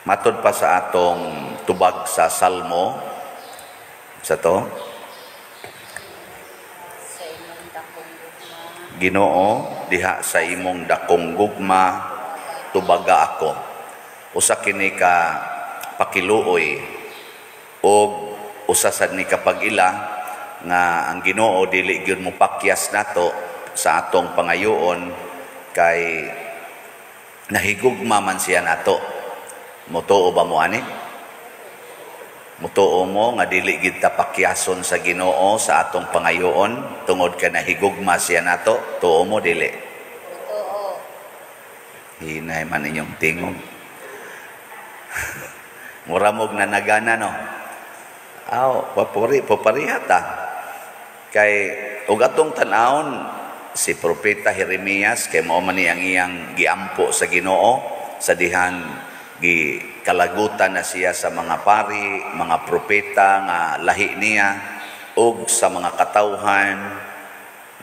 Matod pa sa atong tubag sa Salmo sa to, Sa imong dakong gugma. "Ginoo, diha sa imong dakong gugma, tubaga ako." Usa kini ka pakiluoy og usa sad ni ka pag-ila nga ang Ginoo dili gyud mo pakyas nato sa atong pangayoon kay nahigugma man siya nato. Mutuo ba mo ani? Mutuo mo nga dili gid ta pakyason sa Ginoo sa atong pangayoon tungod kay nahigugma siya nato? Tuo mo, dili? Totoo. Hinay man inyong tingog. Mura mog nanagana, no? Aw, papuri, papariha ta. Kay ug atong tan-awon si Propeta Jeremias, kay mao man ni ang iyang giampo sa Ginoo sa dihang gikalagutan na siya sa mga pari, mga propeta nga lahi niya ug sa mga katawhan.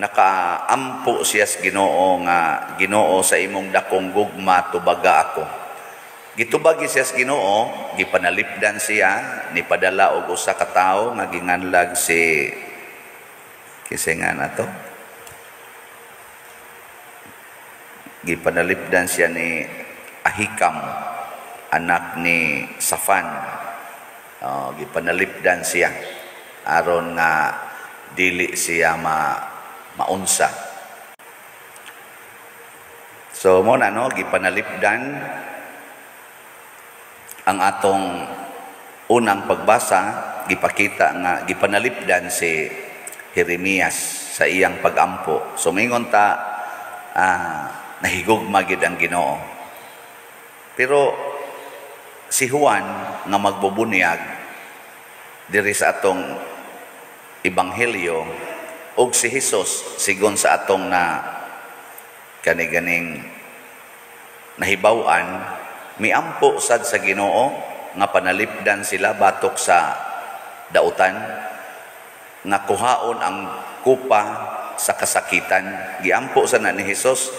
Nakaampo siya sa Ginoo nga, "Ginoo, sa imong dakong gugma, tubaga ako." Gitubagi siya sa Ginoo, gipanalipdan siya, nipadala og usa ka tawo nga ginganlag si, kinsa nga na to? Gipanalipdan siya ni Ahikam, anak ni Safan. Oh, gipanalipdan siya aron nga dili siya maunsa. So mo na, no, gipanalipdan. Ang atong unang pagbasa gipakita nga gipanalipdan si Jeremias sa iyang pagampo. So mingon ta, nahigugma gid ang Ginoo. Pero si Juan nga magbubunyag diri sa atong ebanghelyo ug si Hesus, sigon sa atong na kani-ganing nahibaw-an, miampo sad sa Ginoo nga panalipdan sila batok sa dautan, nga kuhaon ang kupa sa kasakitan. Giampo sa na ni Hesus.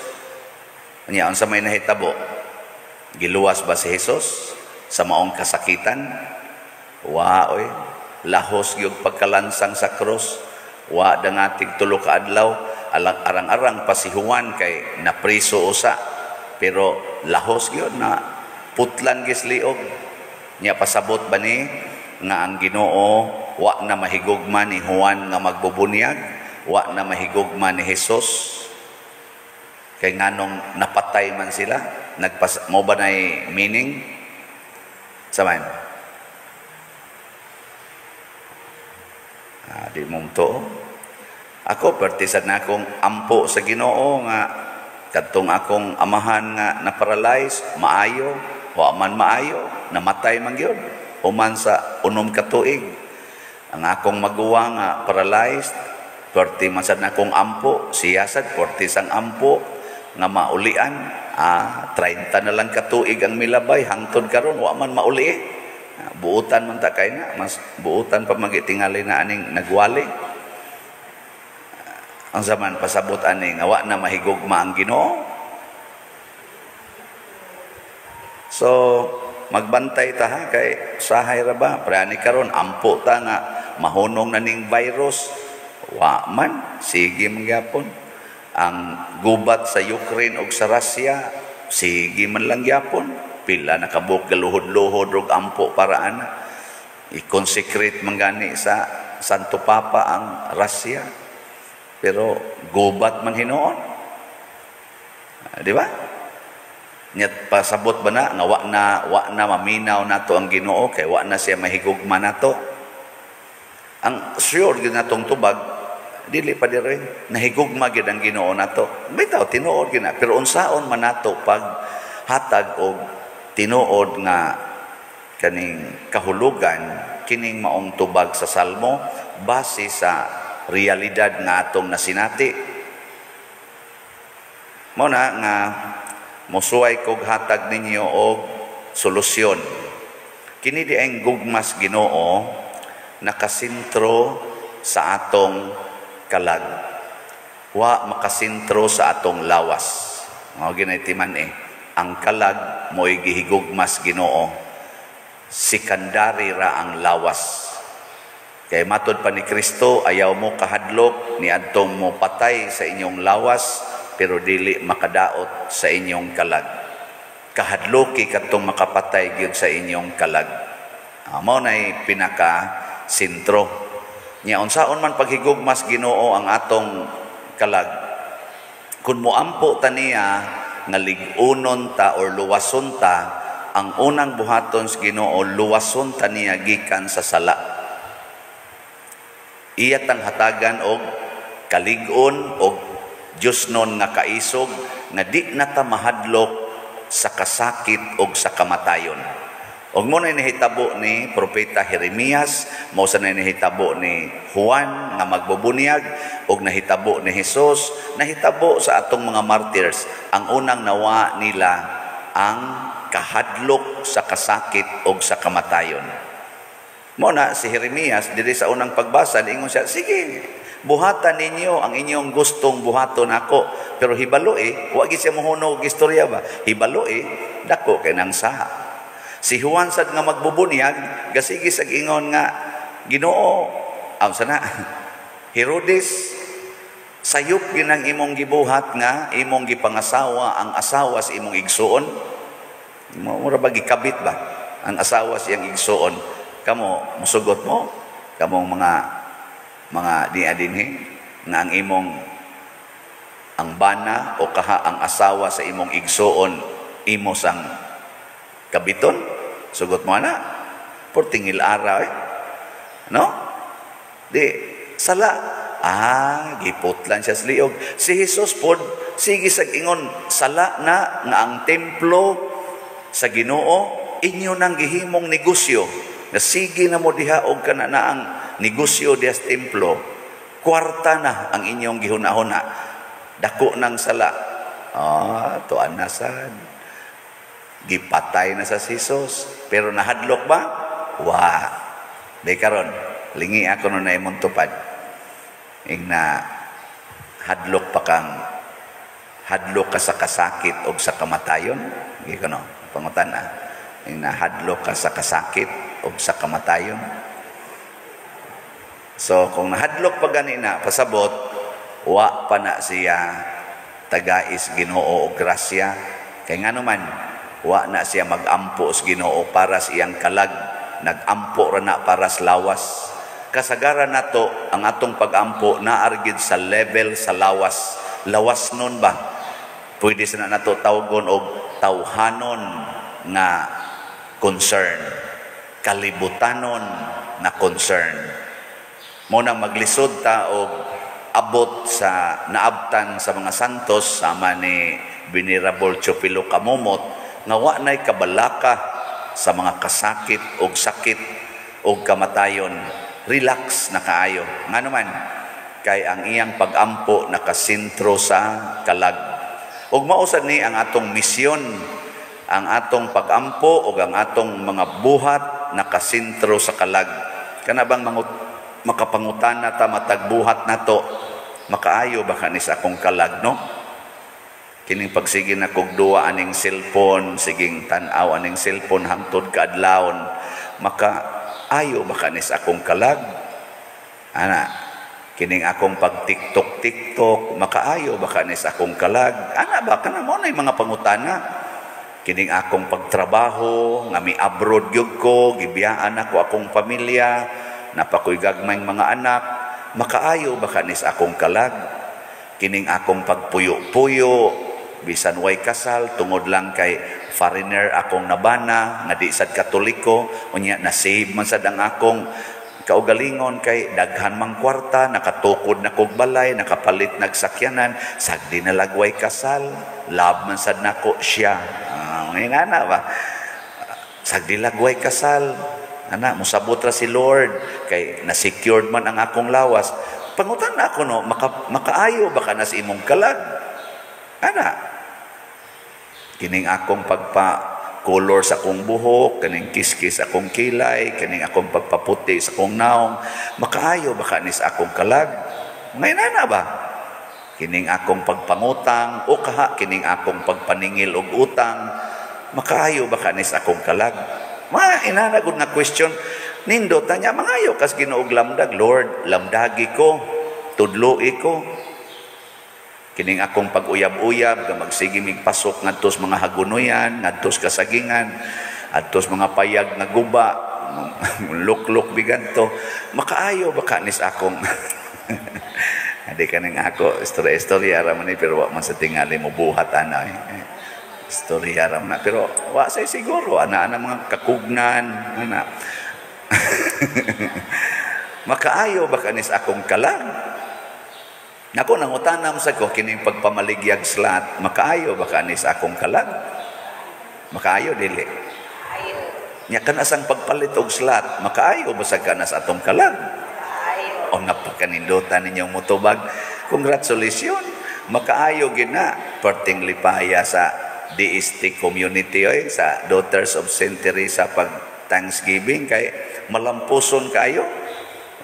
Nya unsa may nahitabo? Giluwas ba si Hesus sa maong kasakitan? Wa oy. Lahos gyud pagkalansang sa krus. Wa dangatig 3 ka adlaw, arang-arang pa si Juan kay napriso usa. Pero lahos gyud na putlan gis liog. Nya pasabot ba ni nga ang Ginoo wa na mahigugma ni Juan nga magbubunyag, wa na mahigugma ni Hesus? Kay nganong napatay man sila, nagpas mo ba nay meaning? Saman? Di mo to. Ako perti sad na akong ampo sa Ginoo nga kadtong akong amahan nga na-paralyze, maayo, wa man maayo, namatay man gyud human sa 6 ka tuig. Ang akong maguwang nga paralyzed, perti man sad na akong ampo, siya sad perti sang ampo nga maulian. 30 na lang ka tuig ang milabay hangtod karon wa man mauli. Buutan man ta kay na, mas buutan pa magitingali na aning nagwali. Ang zaman pasabot ani nga wa na mahigugma ang Ginoo. So magbantay ta ha, kay sahay ra ba prani karon ampo ta nga mahunong na ning virus, wa man sige man gyapon. Ang gubat sa Ukraine ug sa Russia sige man lang gyapon. Pila na kabuok galuhod-luhod og ampo para ana. I-consecrate man gani sa Santo Papa ang Russia. Pero gubat man hinuon. Di ba? Nya pasabot ba na nga wa na maminaw nato ang Ginoo kay wa na siya mahigugma nato? Ang sure gyud natong tubag dili pa diri, nahigugma gyud ang Ginoo nato. Bitaw tinuod gyud na, pero unsaon man nato pag hatag og tinuod nga kaning kahulugan kining maong tubag sa Salmo base sa realidad nga atong nasinati? Mao na nga mosuway kog hatag ninyo og solusyon. Kini di ang gugmas Ginoo nakasentro sa atong kalag. Wa makasentro sa atong lawas. Mao ginay timan eh. Ang kalag mo'y gihigugmas Ginoo. Secondary ra ang lawas. Kay matod pa ni Kristo, ayaw mo kahadlok ni adtong mo patay sa inyong lawas pero dili makadaot sa inyong kalag. Kahadloki kadtong makapatay gyud sa inyong kalag. Mao nay pinaka sentro. Nya unsaon man paghigugmas Ginoo ang atong kalag? Kung moampo ta niya nga lig-unon ta or luwason ta, ang unang buhaton sa Ginoo, luwason ta niya gikan sa sala. Iya tang hatagan og kalig-on og Diyosnon nga kaisog nga di na ta mahadlok sa kasakit og sa kamatayon. Og mo na nahitabo ni Propeta Jeremias, mao sa nahitabo ni Juan nga magbubunyag, og nahitabo ni Hesus, nahitabo sa atong mga martyrs. Ang unang nawa nila ang kahadlok sa kasakit og sa kamatayon. Mo na si Jeremias diri sa unang pagbasa, ingon siya, "Sige, buhatan ninyo ang inyong gustong buhaton ako." Pero hibalo eh, wa gid siya mohunog og istorya ba? Hibalo eh, dako kay nang saha. Si Juan sad nga magbubunyag, gasige sag ingon nga, "Ginoo, aw sana Herodes, sayop ginang imong gibuhat nga imong gipangasawa ang asawa sa imong igsuon." Mura ba gikabit ba ang asawa sa iyang igsuon? Kamo, musugot mo kamong mga diya dinhi nga ang imong ang bana o kaha ang asawa sa imong igsuon imo sang kabiton? Sugot mo ana? Portingil ara eh. No? Di sala. Ah, giputlan siya sa liog. Si Jesus pod sige sag ingon, sala na nga ang templo sa Ginoo inyo nang gihimong negosyo. Na sige na mo diha og kana na ang negosyo diha sa templo. Kwarta na ang inyong gihuna-huna. Dako nang sala. Ah, tuan na sad. Gipatay na sa Jesus. Pero nahadlok ba? Wa. Di karon, lingi ako no na imong tupad. Ing na hadlok pa kang hadlok ka sa kasakit o sa kamatayon. Gi kono, pangutan na. Ing na hadlok ka sa kasakit o sa kamatayon. So kung nahadlok pa gani na, pasabot wa pa na siya tagais Ginoo og grasya. Kay ngano man wa na siya magampo sa Ginoo para sa iyang kalag, nagampo ra na para sa lawas. Kasagaran nato ang atong pagampo naargid sa level sa lawas. Lawas nun ba? Pwede sa na nato tawgon og tawhanon nga concern, kalibutanon na concern. Mo nang maglisod ta og abot sa naabtan sa mga santos sama ni Venerable Chopilo Kamumot nga wa nay kabalaka sa mga kasakit og sakit og kamatayon. Relax na kaayo. Ngano man? Kay ang iyang pagampo nakasentro sa kalag. Ug mao sad ni ang atong misyon, ang atong pagampo ug ang atong mga buhat nakasentro sa kalag. Kana bang makapangutana ta matag buhat nato, makaayo ba kani sa akong kalag, no? Kining pagsige na kog duwa aning cellphone, siging tan-aw aning cellphone hangtod kaadlawon, maka ayo ba kani sa akong kalag? Ana, kining akong pag TikTok TikTok, makaayo ba kani sa akong kalag? Ana ba, kana mo na mga pangutana. Kining akong pagtrabaho nga mi abroad gyud ko, gibiyaan ako akong pamilya, napakoy gagmayng mga anak, makaayo ba kani sa akong kalag? Kining akong pagpuyo-puyo bisan way kasal tungod lang kay foreigner akong nabana nga di sad Katoliko, unya na save man sad ang akong kaugalingon kay daghan mang kwarta, nakatukod na kog balay, nakapalit nagsakyanan, sagdi na lagway kasal, love man sad nako siya. Ngayon ana ba? Sagdi lagway kasal. Ana, musabot ra si Lord kay na-secured man ang akong lawas. Pangutan na ako no, makaayo ba ka na sa imong kalag? Ana, kining akong pagpa-color sa akong buhok, kining kiskis akong kilay, kining akong pagpaputi sa akong naong, makaayo ba ka ni sa akong kalag? Ngayon na ba? Kining akong pagpangutang o kaha kining akong pagpaningil og utang, makaayo ba ka ni sa akong kalag? Mga inana gud nga question nindot nya mangayo kas Ginoo lamdag, "Lord, lamdagi ko, tudloi ko kining akong pag-uyab-uyab nga magsige mig pasok ngadto sa mga hagunoyan, ngadto sa kasagingan, adto sa mga payag nga guba, luklok biganto, makaayo ba ka nis akong." Hindi ka nang ako, istorya-istorya ra man ni, pero wa man sa tingali mo buhat ana eh. Istorya ra man na. Pero wa say siguro, ana-ana mga kakugnan, ana. Makaayo ba kanis akong kalag? Nako, nangutanam sa ko, kining pagpamaligyag slot, makaayo ba kanis akong kalag? Makaayo, dili? Ayo. Nya kanasang pagpalit og slot, makaayo ba sa kanas atong kalag? Ayo. O napakanindutan ninyong mutubag. Congratulations. Makaayo gina. Perting lipaya sa DST community oy, sa Daughters of St. Teresa pag Thanksgiving kay malampuson kayo.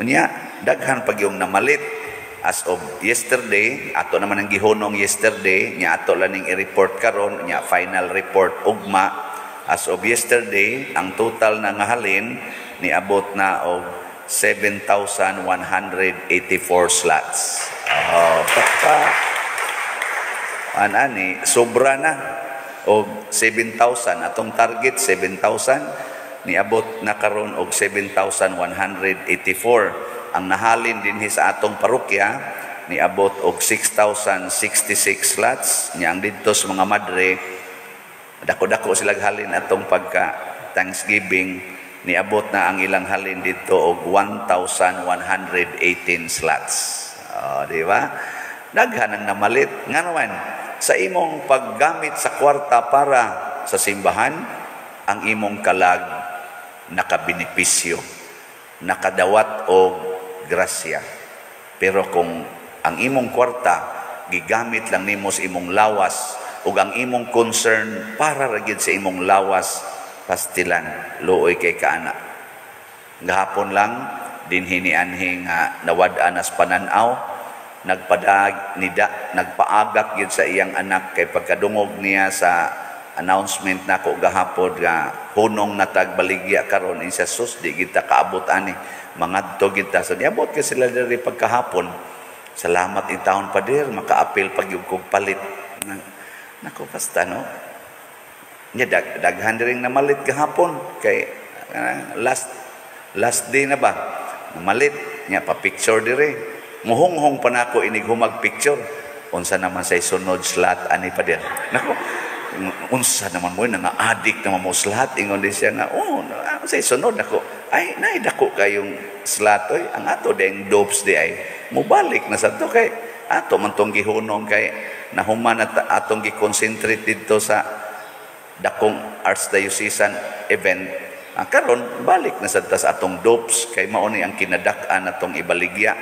Unya, daghan pag yung namalit. As of yesterday, ato naman ang gihunong yesterday, nya ato lang ning i-report karon, nya final report ugma. As of yesterday, ang total na nga halin niabot na og 7,184 slots. Oh, pagka anani, sobra na og 7,000. Atong target 7,000, niabot na karon og 7,184. Ang nahalin dinhi sa atong parokya niabot og 6,066 slots. Nya ang didto sa mga madre, dako-dako sila halin atong pagka Thanksgiving, niabot na ang ilang halin dito og 1,118 slots. Oh, di ba? Daghan ang namalit. Nga naman, sa imong paggamit sa kwarta para sa simbahan, ang imong kalag nakabenepisyo, nakadawat og grasya. Pero kung ang imong kwarta gigamit lang nimo sa imong lawas ug ang imong concern para ra gyud sa imong lawas, pastilan, luoy kay kaana. Gahapon lang dinhi ni anhi nga nawad-an as panan-aw, nagpadag nida, nagpaagak gyud sa iyang anak kay pagkadungog niya sa announcement nako gahapon nga hunong na tagbaligya karon, insa sus, di kita kaabot ani, mangadto kita. So niabot kay sila diri pagkahapon. "Salamat in taon, pader, makaapil pag yung kog palit." Nako, basta no nya daghan diri namalit gahapon kay last last day na ba namalit nya pa picture diri. Muhunghong pa nako inig humag picture, "Unsa naman say sunod slot ani, pader?" Nako, "Unsa naman mo, nga addict naman mo slot." Ingon din siya nga, "Oh, say sunod nako?" Ay, nay dako kayong slot oy. Ang ato deng dopes di ay mubalik na sa to kay ato man tong gihunong kay nahuman at atong gi-concentrate didto sa dakong archdiocesan event. Ah, karon balik na sad ta sa atong dopes kay mao ni ang kinadak-an atong ibaligya.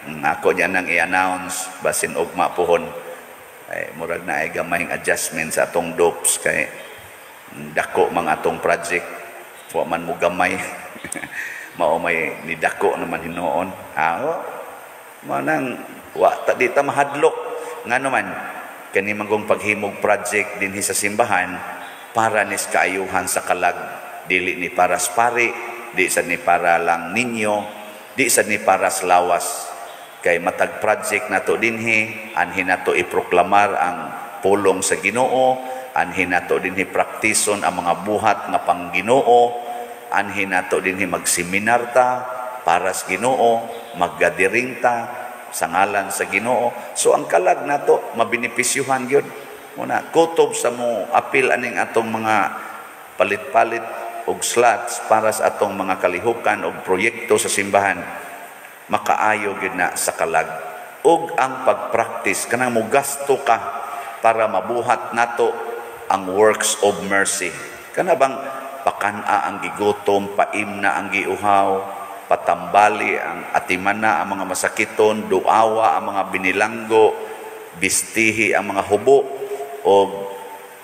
Ako niya nang i-announce basin ugma puhon. Ay, murag na ay gamayng adjustment sa atong dopes kay dako mga atong project, wa man mo gamay, mao may nidako naman hinuon. Ah, oh, mao nang wa ta di ta mahadlok, ngano man kani manggong paghimog project dinhi sa simbahan para nis kaayuhan sa kalag, dili ni para sa pari, di sad ni para lang ninyo, di sad ni para sa lawas. Kay matag project nato dinhi, anhi nato iproklamar ang pulong sa Ginoo, anhi nato dinhi praktison ang mga buhat nga pang Ginoo, anhi nato dinhi magseminar ta para sa Ginoo, maggathering ta sa ngalan sa Ginoo. So ang kalag nato mabenipisyuhan gyud. Muna kutob sa mo apil aning atong mga palit-palit og slots para sa atong mga kalihukan og proyekto sa simbahan, makaayo gyud na sa kalag. Ug ang pagpractice kanang mogasto ka para mabuhat nato ang works of mercy, kana bang pakan-a ang gigutom, paimna ang giuhaw, patambali ang atimana ang mga masakiton, duawa ang mga binilanggo, bistihi ang mga hubo, o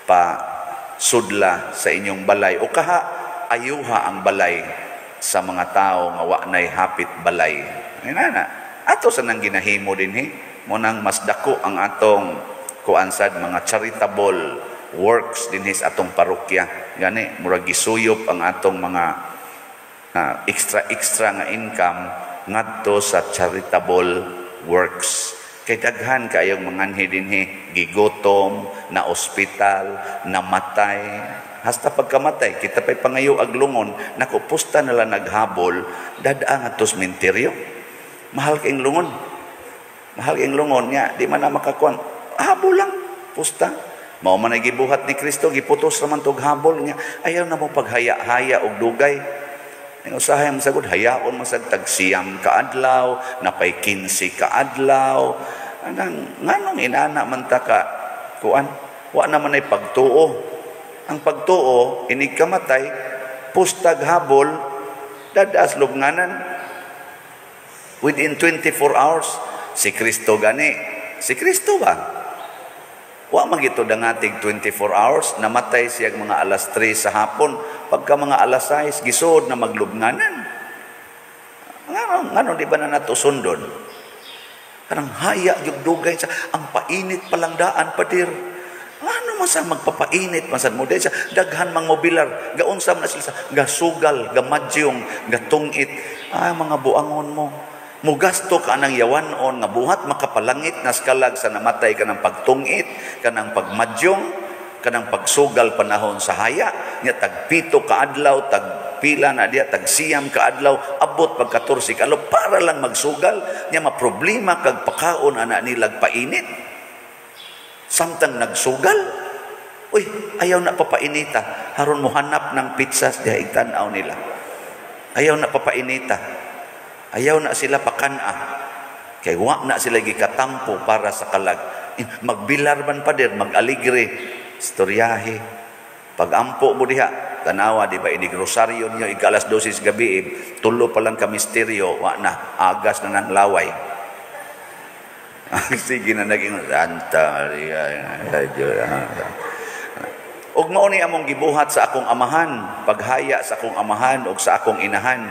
pa sudla sa inyong balay o kaha ayuha ang balay sa mga tao nga wa nay hapit balay. Inana, ato sa nang ginahimo dinhi, mo nang mas dako ang atong kuan sad mga charitable works dinhi sa atong parokya. Gani murag gisuyop ang atong mga extra extra nga income ngadto sa charitable works. Kay daghan kayong manganhi dinhi, gigutom, na ospital, namatay. Hasta pagkamatay, kita pa'y pangayo aglungon, naku, pusta nila naghabol, dadaa nga to sementeryo. Mahal kayong lungon. Mahal kayong lungon niya, di man na makakuan. Habol lang, pusta. Mao man ay gibuhat ni Kristo, giputos naman tog habol niya. Ayaw na mo paghaya-haya og dugay. Ang usahay mo sagod, hayaon mo sag tag 9 ka adlaw, napay 15 ka adlaw. Anang, nganong inana man ta ka, kuan? Wa naman ay pagtuo. Ang pagtuo, inig kamatay, pustag habol, dadas lubnganan. Within 24 hours, si Kristo gani. Si Kristo ba? Wa man gito dangatig 24 hours, namatay siya mga alas 3 sa hapon. Pagka mga alas 6, gisuod na maglubnganan. Ngano, ngano di ba na nato sundon? Kanang haya yung dugay sa ang painit palang daan, padir. Ngano man sa magpapainit man sad mo dahil sa daghan mang mobilar, gaunsa man na sila sa gasugal, gamadyong, gatungit. Ah, mga buangon mo. Mugasto ka ng yawanon nga buhat makapalangit nas kalag sa namatay ka ng pagtungit, kanang pagmadyong, kanang pagsugal panahon sa haya, nya tag 7 ka adlaw, tag pila na diya, tag 9 ka adlaw, abot pag 14 ka adlaw, para lang magsugal, nya maproblema kag pakaon ana nilag painit. Samtang nagsugal, uy, ayaw na papainita, haron mo hanap ng pizzas diha igtan-aw nila. Ayaw na papainita. Ayaw na sila pakana. Kay wa na sila gikatampo para sa kalag. Magbilar man pader, mag-aligre, istoryahe. Pag-ampo mo diha, tanawa, di ba, inig rosaryo niyo, ika alas 12 gabi, tulo pa lang ka misteryo, wa na, agas na ng laway. Sige na naging Santa Maria. Ug mao ni among gibuhat sa akong amahan, paghaya sa akong amahan ug sa akong inahan.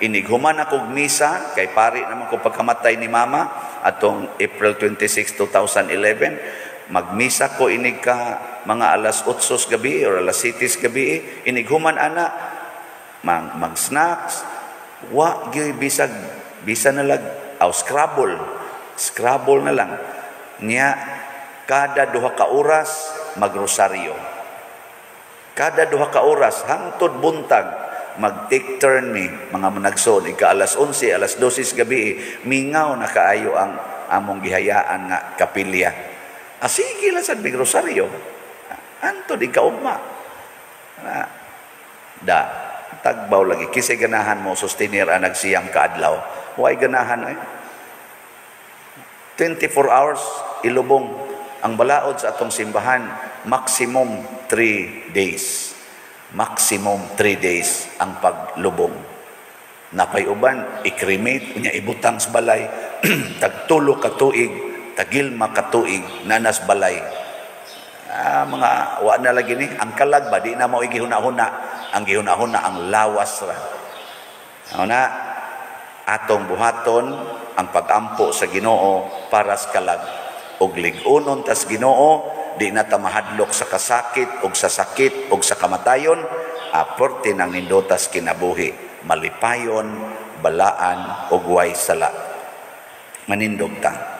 Inighuman akong misa, kay pari naman ko pagkamatay ni mama, atong April 26, 2011, magmisa ko inig ka mga alas 8 gabi or alas 7 gabi, inighuman ana, mag-snacks, wa gyud bisag, bisa na lag, aw scrabble, scrabble na lang. Nya, kada 2 ka oras, magrosaryo. Kada 2 ka oras, hangtod buntag, mag-take turn mi, mga managson, ika alas 11, alas 12 gabi, mingaw na kaayo ang among gihayaan nga kapilya. Ah, sige lang sa big rosaryo. Antod, ikaugma. Na, da, tagbaw lagi. Kisay ganahan mo, sustenir ang nagsiyam kaadlaw. Why ganahan eh? 24 hours, ilubong. Ang balaod sa atong simbahan, maximum 3 days. Maximum 3 days ang paglubong. Napay uban, i-cremate, unya ibutang sa balay, tagtulo ka tuig, tagilma ka tuig, nanas balay. Ah, mga wa na lagi ni, ang kalag ba, di na mo igihuna-huna, ang gihuna-huna ang lawas ra. Ano na, atong buhaton ang pagampo sa Ginoo para sa kalag. Og lig-unon tas Ginoo, di na ta mahadlok sa kasakit og sa sakit og sa kamatayon, aporte nang nindotas kinabuhi, malipayon, balaan og way sala. Manindog ta.